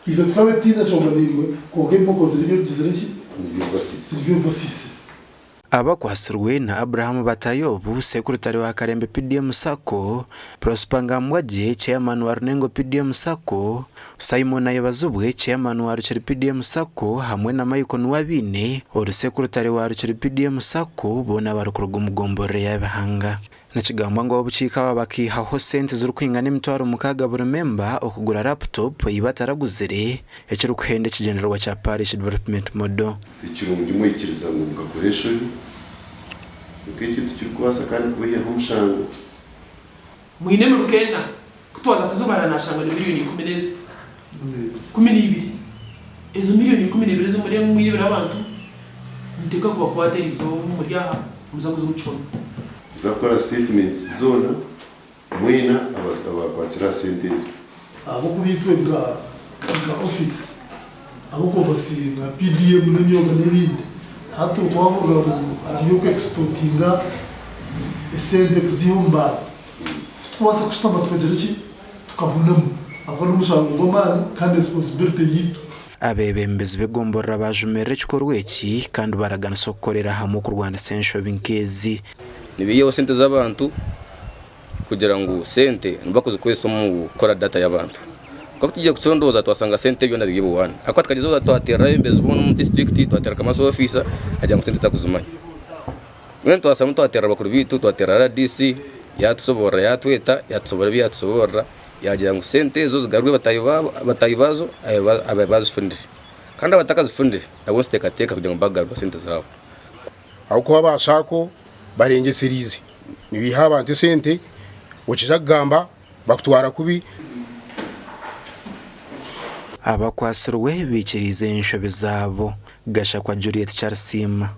Itwe tukabe tutaine nshonga naimwe, kwonka empoko ziri nibyo ki? Nibyo bibasiisire. Abakwatsirwe na Abraham Batayobu, Sekurutare wa Karembe PDM Sacco, Prosper Ngambwagye, Chairman wa Runengo PDM Sacco, Simon Ayebazibwe, Chairman wa Rukiri PDM Sacco hamwe na Michael Nuwabiine, ori Sekurutare wa Rukiri PDM Sacco boona barikuruga omu gomborora eya Bihanga. Nikigambwa ngu ab'obukiiko aba bakaihaho sente zirikwingana 6000 buri memba okugura laptop ei bataraguzire, ekirikuhenda ekigyendererwa kya Parish Development Model. Ekirungi mwaikiriza ngu mukakora enshobi, kwonka ekyo tikirikubaasa kandi kubaihaho omushango. Mwine emiruka ena, ku twaza kuzibara naashanga ni miriyoni ikumi n'ezi, 12. Ezo miriyoni 12 ezi muri mwibire abantu, niteekwa kubakwata eriizooba obu muri aha muza kuza omu kihome. Muza kukora statements zoona mwena abakwatsire aha sente ezo. Ahabw'okuba itwe nka nka office ab'okuoverseeinga PDM n'emyoga n'ebindi, hati twahurira ngu hariyo oku extortinga esente kuziiha omu bantu, titukubaasa kushutama tukagira ki, tukahunama ahabw'okuba n'omushango gw'amaani kandi responsibility yaitu. Abeebembezi b'egomborora baajumirira ekikorwa eki kandi baraganisa okukorera hamwe okurwanisa enshobi nk'ezi. Nibaihaho sente z'abantu kugira ngu sente nibakuzikozesa omu kukora data y'abantu. Kwonka ku tugiire kucondooza twashanga sente byona biri obuwaani ahabw'okuba tukagyezaho twateerera abeebembezi boona omu disiturikiti, twateerera kamasi ofiisa agira ngu sente takuzimanya. Mbwenu twashabamu twateerera bakuru baitu, twateerera RDC yaatusoboorora yaatweta yaatusoboorora ebi yaatusoboorora yaagira ngu sente ezo zigarurwe bataahi baazo abaazifunire kandi abatakazifunire nabo nituteekateeka kugira ngu baagarurwa sente zaabo. Ahabw'okuba aba SACCO barengyesereize nibaiha abantu esente, okiza kugamba bakutwara kubi. Abakwatsirwe baikiriize enshobi zaabo. Gashakwa Juliet Kyarisiima.